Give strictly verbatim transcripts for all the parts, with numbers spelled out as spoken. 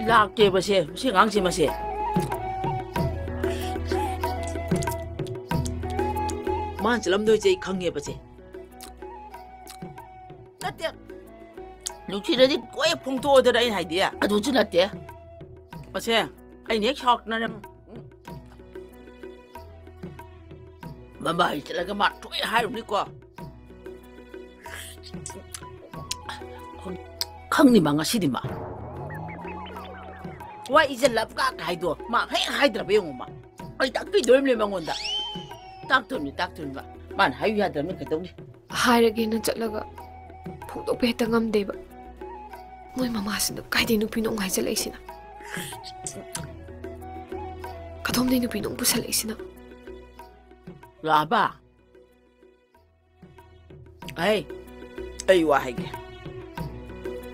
ꯂꯥꯛꯇꯦꯕꯁꯦ, ꯃꯁꯤ ꯑꯉꯥꯡꯁꯦ ꯃꯁꯦ꯫ ꯃꯥꯅ ꯆꯠꯂꯝꯗꯣꯏꯁꯦ ꯑꯩ ꯈꯪꯉꯦꯕꯁꯦ꯫ ꯅꯠꯇꯦ꯫ ꯅꯨꯡꯁꯤꯔꯗꯤ ꯀꯣꯏ ꯐꯣꯡꯗꯣꯛꯑꯣꯗꯅ ꯑꯩꯅ ꯍꯥꯏꯗꯤ꯫ ꯑꯗꯨꯁꯨ ꯅꯠꯇꯦ꯫ ꯃꯁꯦ, ꯑꯩꯅ ꯍꯦꯛ ꯁꯥꯎꯔꯛꯇꯅꯅꯦ꯫ ꯃꯃꯥ ꯍꯩ ꯆꯠꯂꯒ ꯃꯥ ꯊꯣꯛꯑꯦ ꯍꯥꯏꯔꯨꯅꯤꯀꯣ꯫ ꯈꯪꯅꯤ ꯃꯥ ꯉꯁꯤꯗꯤ ꯃꯥ꯫ ꯋꯥ ꯏꯖꯜꯂꯞ ꯀꯥꯛ ꯍꯥꯏꯗꯣ ꯃꯥ ꯍꯦꯛ ꯍꯥꯏꯗ꯭ꯔꯕ ꯌꯦꯡꯉꯣ ꯃꯥ꯫ ꯑꯩ ꯇꯥꯛꯄꯤꯗꯣꯔꯤꯕꯅꯦ ꯃꯉꯣꯟꯗ꯫ ꯇꯥꯛꯇꯣꯔꯤꯕꯅꯤ, ꯇꯥꯛꯇꯣꯔꯤꯕꯅꯤ ꯃꯥ꯫ ꯃꯥꯅ ꯍꯥꯏꯌꯨ ꯌꯥꯗ꯭ꯔꯕꯅꯤ ꯀꯩꯗꯧꯅꯤ? ꯍꯥꯏꯔꯒꯦꯅ ꯆꯠꯂꯒ ꯐꯣꯡꯗꯣꯛꯄ ꯍꯦꯛꯇ ꯉꯝꯗꯦꯕ꯫ ꯃꯣꯏ ꯃꯃꯥꯁꯤꯅ ꯀꯥꯏꯗꯩ ꯅꯨꯄꯤꯅꯣ ꯑꯃꯨꯛ ꯍꯥꯏꯖꯜꯂꯛꯏꯁꯤꯅ? ꯀꯗꯣꯝꯗꯩ ꯅꯨꯄꯤꯅꯣ ꯑꯃꯨꯛ ꯄꯨꯁꯜꯂꯛꯏꯁꯤꯅ? ꯂꯥꯛꯑꯕ? ꯑꯩ, ꯑꯩ ꯋꯥ ꯍꯥꯏꯒꯦ꯫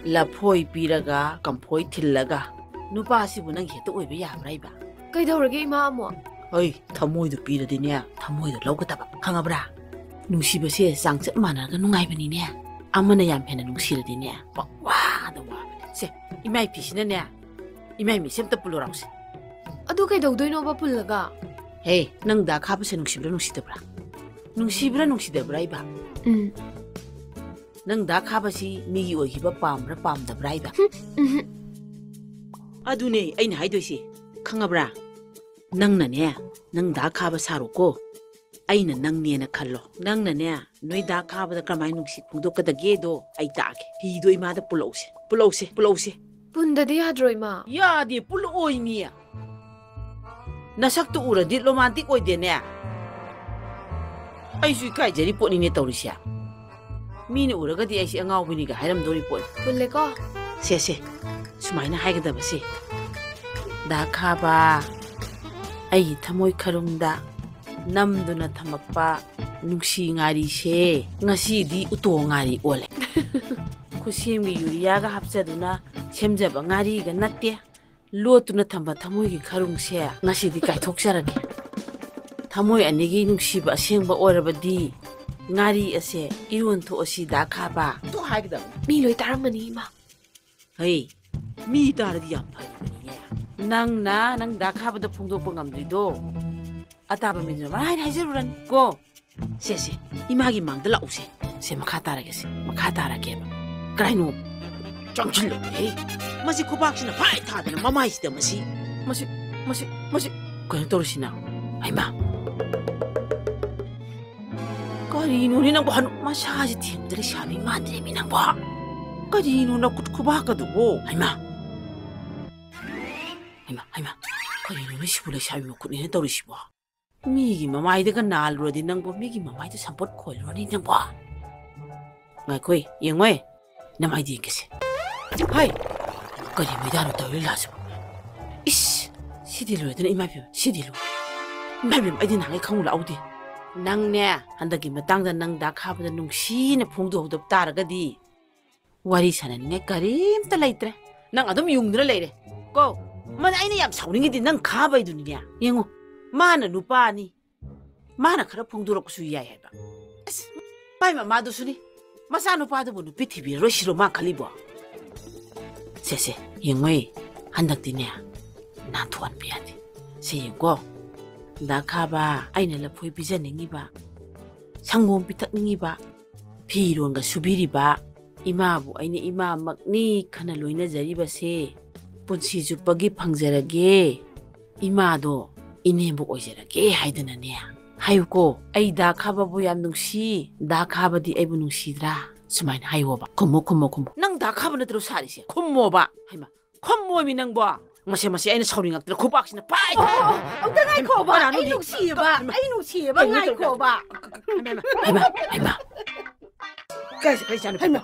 ꯂꯐꯣꯏ ꯄꯤꯔꯒ, ꯀꯝꯐꯣꯏ ꯊꯤꯜꯂꯒ, ꯅꯨꯄꯥꯁꯤꯕꯨ ꯅꯪꯒꯤ ꯍꯦꯛꯇ ꯑꯣꯏꯕ ꯌꯥꯕ꯭ꯔꯥ ꯏꯕ? ꯀꯩꯗꯧꯔꯒꯦ ꯏꯃꯥ ꯑꯃꯨꯛ? ꯍꯣꯏ, ꯊꯃꯣꯏꯗꯣ ꯄꯤꯔꯗꯤꯅꯦ, ꯊꯃꯣꯏꯗꯣ ꯂꯧꯒꯗꯕ, ꯈꯪꯉꯕ꯭ꯔꯥ? ꯅꯨꯡꯁꯤꯕꯁꯦ ꯆꯥꯡꯆꯠ ꯃꯥꯟꯅꯔꯒ ꯅꯨꯡꯉꯥꯏꯕꯅꯤꯅꯦ꯫ ꯑꯃꯅ ꯌꯥꯝ ꯍꯦꯟꯅ ꯅꯨꯡꯁꯤꯔꯗꯤꯅꯦ, ꯄꯪꯋꯥꯗ ꯋꯥꯕꯅꯦ꯫ ꯁꯦ, ꯏꯃꯥꯏ ꯐꯤꯁꯤꯅꯅꯦ, ꯏꯃꯥꯏ ꯃꯤꯠꯁꯦ ꯑꯝꯇ ꯄꯨꯜꯂꯨꯔꯥꯎꯁꯦ꯫ ꯑꯗꯨ ꯀꯩꯗꯧꯗꯣꯏꯅꯣꯕ ꯄꯨꯜꯂꯒ? ꯍꯦ, ꯅꯪ ꯗꯥ ꯈꯥꯕꯁꯦ ꯅꯨꯡꯁꯤꯕ꯭ꯔꯥ ꯅꯨꯡꯁꯤꯗꯕ꯭ꯔꯥ? ꯅꯨꯡꯁꯤꯕ꯭ꯔꯥ ꯅꯨꯡꯁꯤꯗꯕ꯭ꯔꯥ ꯏꯕ? ꯎꯝ꯫ ꯅꯪ ꯗꯥ ꯈꯥꯕꯁꯤ ꯃꯤꯒꯤ ꯑꯣꯏꯈꯤꯕ ꯄꯥꯝꯕ꯭ꯔꯥ ꯄꯥꯝꯗꯕ꯭ꯔꯥ ꯏꯕ? ꯎꯝ꯫ ꯑꯗꯨꯅꯦ ꯑꯩꯅ ꯍꯥꯏꯗꯣꯏꯁꯦ, ꯈꯪꯉꯕ꯭ꯔꯥ? ꯅꯪꯅꯅꯦ, ꯅꯪ ꯗꯥ ꯈꯥꯕ ꯁꯥꯔꯣꯀꯣ꯫ ꯑꯩꯅ ꯅꯪꯅꯦꯅ ꯈꯜꯂꯣ꯫ ꯅꯪꯅꯅꯦ, ꯅꯣꯏ ꯗꯥ ꯈꯥꯕꯗ ꯀꯔꯝꯍꯥꯏꯅ ꯅꯨꯡꯁꯤ ꯐꯣꯡꯗꯣꯛꯀꯗꯒꯦꯗꯣ ꯑꯩ ꯇꯥꯛꯑꯒꯦ꯫ ꯍꯤꯗꯣ ꯏꯃꯥꯗ ꯄꯨꯜꯂꯛꯎꯁꯦ, ꯄꯨꯜꯂꯛꯎꯁꯦ, ꯄꯨꯜꯂꯛꯎꯁꯦ꯫ ꯄꯨꯟꯗꯗꯤ ꯌꯥꯗ꯭ꯔꯣ ꯏꯃꯥ? ꯌꯥꯗꯦ, ꯄꯨꯜꯂꯛꯑꯣꯏ ꯃꯤ꯫ ꯅꯁꯛꯇꯨ ꯎꯔꯗꯤ ꯔꯣꯃꯥꯟꯇꯤꯛ ꯑꯣꯏꯗꯦꯅꯦ꯫ ꯑꯩꯁꯨ ꯏꯀꯥꯏꯖꯔꯤ ꯄꯣꯠꯅꯤꯅꯦ ꯇꯧꯔꯤꯁꯦ꯫ ꯃꯤꯅ ꯎꯔꯒꯗꯤ ꯑꯩꯁꯦ ꯑꯉꯥꯎꯕꯤꯅꯤꯒ ꯍꯥꯏꯔꯝꯗꯣꯔꯤ ꯄꯣꯠꯅꯤ꯫ ꯄꯨꯜꯂꯦꯀꯣ? ꯁꯦ, ꯁꯦ, ꯁꯨꯃꯥꯏꯅ ꯍꯥꯏꯒꯗꯕꯁꯦ꯫ ꯗꯥ ꯈꯥꯕ, ꯑꯩꯒꯤ ꯊꯃꯣꯏ ꯈꯔꯨꯡꯗ ꯅꯝꯗꯨꯅ ꯊꯝꯃꯛꯄ ꯅꯨꯡꯁꯤ ꯉꯥꯔꯤꯁꯦ ꯉꯁꯤꯗꯤ ꯎꯇꯣ ꯉꯥꯔꯤ ꯑꯣꯜꯂꯦ꯫ ꯈꯨꯠꯁꯦꯝꯒꯤ ꯌꯨꯔꯤꯌꯥꯒ ꯍꯥꯞꯆꯗꯨꯅ ꯁꯦꯝꯖꯕ ꯉꯥꯔꯤꯒ ꯅꯠꯇꯦ꯫ ꯂꯣꯠꯇꯨꯅ ꯊꯝꯕ ꯊꯃꯣꯏꯒꯤ ꯈꯔꯨꯡꯁꯦ ꯉꯁꯤꯗꯤ ꯀꯥꯏꯊꯣꯛꯆꯔꯒꯦ꯫ ꯊꯃꯣꯏ ꯑꯅꯤꯒꯤ ꯅꯨꯡꯁꯤꯕ ꯑꯁꯦꯡꯕ ꯑꯣꯏꯔꯕꯗꯤ ꯉꯥꯔꯤ ꯑꯁꯦ ꯏꯔꯣꯟ ꯊꯣꯛꯑꯁꯤ ꯗꯥ ꯈꯥꯕ꯫ ꯇꯣ ꯍꯥꯏꯒꯗꯕꯅꯤ꯫ ꯃꯤ ꯂꯣꯏ ꯇꯥꯔꯝꯃꯅꯤ ꯏꯃꯥ꯫ ꯍꯩ, ꯃꯤ ꯇꯥꯔꯗꯤ ꯌꯥꯝ ꯐꯔꯤꯕꯅꯤꯅꯦ꯫ ꯅꯪꯅ ꯅꯪ ꯗꯥ ꯈꯥꯕꯗ ꯐꯣꯡꯗꯣꯛꯄ ꯉꯝꯗ꯭ꯔꯤꯗꯣ, ꯑꯇꯥꯕ ꯃꯤꯗꯨꯅ ꯃꯔꯥꯏꯅ ꯍꯥꯏꯖꯔꯨꯔꯅꯤ ꯀꯣ꯫ ꯁꯦ, ꯁꯦ, ꯏꯃꯥꯒꯤ ꯃꯥꯡꯗ ꯂꯥꯛꯎꯁꯦ꯫ ꯁꯦ, ꯃꯈꯥ ꯇꯥꯔꯒꯦꯁꯦ, ꯃꯈꯥ ꯇꯥꯔꯒꯦꯕ꯫ ꯀꯔꯥꯏꯅꯣ? ꯆꯪꯁꯤꯜꯂꯛꯑꯦ꯫ ꯃꯁꯤ ꯈꯨꯕꯥꯛꯁꯤꯅ ꯐꯥꯏ ꯊꯥꯗꯅ ꯃꯃꯥꯏꯁꯤꯗ ꯃꯁꯤ꯫ ꯃꯁꯤ, ꯃꯁꯤ, ꯃꯁꯤ, ꯀꯩꯅꯣ ꯇꯧꯔꯤꯁꯤꯅ? ꯍꯩꯃꯥ! ꯀꯔꯤꯅꯣꯅꯦ ꯅꯪꯕꯨ? ꯍꯅꯨ ꯃꯁꯥꯁꯤ ꯊꯦꯝꯗ ꯂꯩꯁꯥꯕꯤ ꯃꯥꯟꯗ꯭ꯔꯦꯃꯤ ꯅꯪꯕꯨ꯫ ꯀꯔꯤꯅꯣ ꯅꯈꯨꯠ ꯈꯨꯕꯥꯛꯀꯗꯨꯕꯨ? ꯍꯩꯃꯥ! ꯍꯩꯃꯥ, ꯍꯩꯃꯥ, ꯀꯔꯤꯅꯣꯅꯦ ꯁꯤꯕꯨ ꯂꯩꯁꯥꯕꯤ ꯃꯈꯨꯠꯅꯦꯅ ꯇꯧꯔꯤꯁꯤꯕꯣ? ꯃꯤꯒꯤ ꯃꯃꯥꯏꯗꯒ ꯅꯥꯜꯂꯨꯔꯗꯤ ꯅꯪꯕꯨ, ꯃꯤꯒꯤ ꯃꯃꯥꯏꯗ ꯁꯝꯄꯣꯠ ꯈꯣꯏꯂꯨꯔꯅꯤ ꯅꯪꯕꯣ꯫ ꯉꯥꯏꯈꯣꯏ, ꯌꯦꯡꯉꯣꯏ, ꯅꯃꯥꯏꯗꯤ ꯌꯦꯡꯒꯦꯁꯦ꯫ ꯍꯥꯏ! ꯀꯔꯤ ꯃꯩꯗꯥꯅꯣ ꯇꯧꯔꯤ ꯂꯥꯁꯤꯕꯣ? ꯏꯁ! ꯁꯤꯗꯤ ꯂꯣꯏꯔꯦꯗꯅ, ꯏꯃꯥ ꯏꯕꯦꯝꯃ, ꯁꯤꯗꯤ ꯂꯣꯏꯔꯦ꯫ ꯏꯃꯥ ꯏꯕꯦꯝꯃ, ꯑꯩꯗꯤ ꯅꯍꯥꯟꯒꯩ ꯈꯪꯉꯨ ꯂꯥꯛꯍꯧꯗꯦ꯫ ꯅꯪꯅꯦ, ꯍꯟꯗꯛꯀꯤ ꯃꯇꯥꯡꯗ ꯅꯪ ꯗꯥ ꯈꯥꯕꯗ ꯅꯨꯡꯁꯤꯅ ꯐꯣꯡꯗꯣꯛꯍꯧꯗꯕ ꯇꯥꯔꯒꯗꯤ, ꯋꯥꯔꯤ ꯁꯥꯟꯅꯅꯤꯡꯉꯥꯏ ꯀꯔꯤꯝꯇ ꯂꯩꯇ꯭ꯔꯦ꯫ ꯅꯪ ꯑꯗꯨꯝ ꯌꯨꯡꯗꯨꯅ ꯂꯩꯔꯦ ꯀꯣ꯫ ꯃꯥꯅ ꯑꯩꯅ ꯌꯥꯝ ꯁꯥꯎꯅꯤꯡꯉꯤꯗꯤ ꯅꯪ ꯈꯥꯕꯩꯗꯨꯅꯤꯅꯦ꯫ ꯌꯦꯡꯉꯣ, ꯃꯥꯅ ꯅꯨꯄꯥꯅꯤ, ꯃꯥꯅ ꯈꯔ ꯐꯣꯡꯗꯣꯔꯛꯄꯁꯨ ꯌꯥꯏ ꯍꯥꯏꯕ꯫ ꯑꯁ, ꯃꯥꯏ ꯃꯃꯥꯗꯨꯁꯨꯅꯤ, ꯃꯆꯥꯅꯨꯄꯥꯗꯨꯕꯨ ꯅꯨꯄꯤ ꯊꯤꯕꯤꯔꯔꯣꯏ ꯁꯤꯔꯣ ꯃꯥ ꯈꯜꯂꯤꯕꯣ? ꯁꯦ, ꯁꯦ, ꯌꯦꯡꯉꯣꯏ, ꯍꯟꯗꯛꯇꯤꯅꯦ, ꯅꯥꯟꯊꯣꯛꯍꯟꯕ ꯌꯥꯗꯦ꯫ ꯁꯦ ꯌꯦꯡꯉꯣ, ꯗꯥ ꯈꯥꯕ, ꯑꯩꯅ ꯂꯐꯣꯏ ꯄꯤꯖꯅꯤꯡꯉꯤꯕ, ꯁꯪꯒꯣꯝ ꯄꯤꯊꯛꯅꯤꯡꯉꯤꯕ, ꯐꯤꯔꯣꯟꯒ ꯁꯨꯕꯤꯔꯤꯕ, ꯏꯃꯥꯕꯨ ꯑꯩꯅ ꯏꯃꯥꯃꯛꯅꯤ ꯈꯟꯅ ꯂꯣꯏꯅꯖꯔꯤꯕꯁꯦ ꯄꯨꯟꯁꯤ ꯆꯨꯞꯄꯒꯤ ꯐꯪꯖꯔꯒꯦ, ꯏꯃꯥꯗꯣ ꯏꯅꯦꯝꯕꯣꯛ ꯑꯣꯏꯖꯔꯒꯦ ꯍꯥꯏꯗꯅꯅꯦ ꯍꯥꯏꯌꯨꯀꯣ꯫ ꯑꯩ ꯗꯥ ꯈꯥꯕꯕꯨ ꯌꯥꯝ ꯅꯨꯡꯁꯤ, ꯗꯥ ꯈꯥꯕꯗꯤ ꯑꯩꯕꯨ ꯅꯨꯡꯁꯤꯗ꯭ꯔꯥ? ꯁꯨꯃꯥꯏꯅ ꯍꯥꯏꯌꯣꯕ꯫ ꯈꯨꯝꯃꯣ, ꯈꯨꯝꯃꯣ, ꯈꯨꯝꯃꯣ꯫ ꯅꯪ ꯗꯥ ꯈꯥꯕ ꯅꯠꯇ꯭ꯔꯣ ꯁꯥꯔꯤꯁꯦ? ꯈꯨꯝꯃꯣꯕ꯫ ꯍꯩꯃꯥ, ꯈꯨꯝꯃꯣꯃꯤ ꯅꯪꯕꯣ꯫ ꯃꯁꯦ, ꯃꯁꯦ, ꯑꯩꯅ ꯁꯥꯎꯅꯤꯡꯉꯛꯇꯅ ꯈꯨꯕꯥꯛꯁꯤꯅ ꯄꯥꯏ꯫ ꯑꯣ, ꯑꯣ, ꯑꯣ, ꯑꯝꯇ ꯉꯥꯏꯈꯣꯕ꯫ ꯀꯅꯥꯅꯣ ꯑꯩ ꯁꯤ? ꯅꯨꯡꯁꯏꯌꯦꯕ, ꯀ-, ꯑꯩ ꯅꯨꯡꯁꯤꯌꯦꯕ, ꯀꯩꯅꯣ ꯇꯧꯔꯤꯁꯦ? ꯉꯥꯏꯈꯣꯕ꯫ ꯍꯩꯃꯥ, ꯍꯩꯃꯥ, ꯍꯩꯃꯥ꯫ ꯀꯥꯏ ꯆꯠꯈ꯭ꯔꯦ ꯏꯆꯥꯅꯨꯄꯤ? ꯍꯩꯃꯥ꯫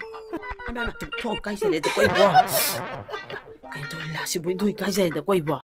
ꯍꯩꯃꯥ, ꯍꯩꯃꯥ, ꯊꯣꯡ ꯀꯥꯏ ꯆꯠꯂꯦ? ꯑꯗ ꯀꯣꯏꯕꯣ꯫ ꯀꯩꯅꯣ ꯇꯧꯔꯤ ꯂꯥꯁꯤꯕꯨ? ꯏꯒꯣꯏ ꯀꯥꯏ ꯆꯠꯂꯦ? ꯑꯗ ꯀꯣꯏꯕꯣ꯫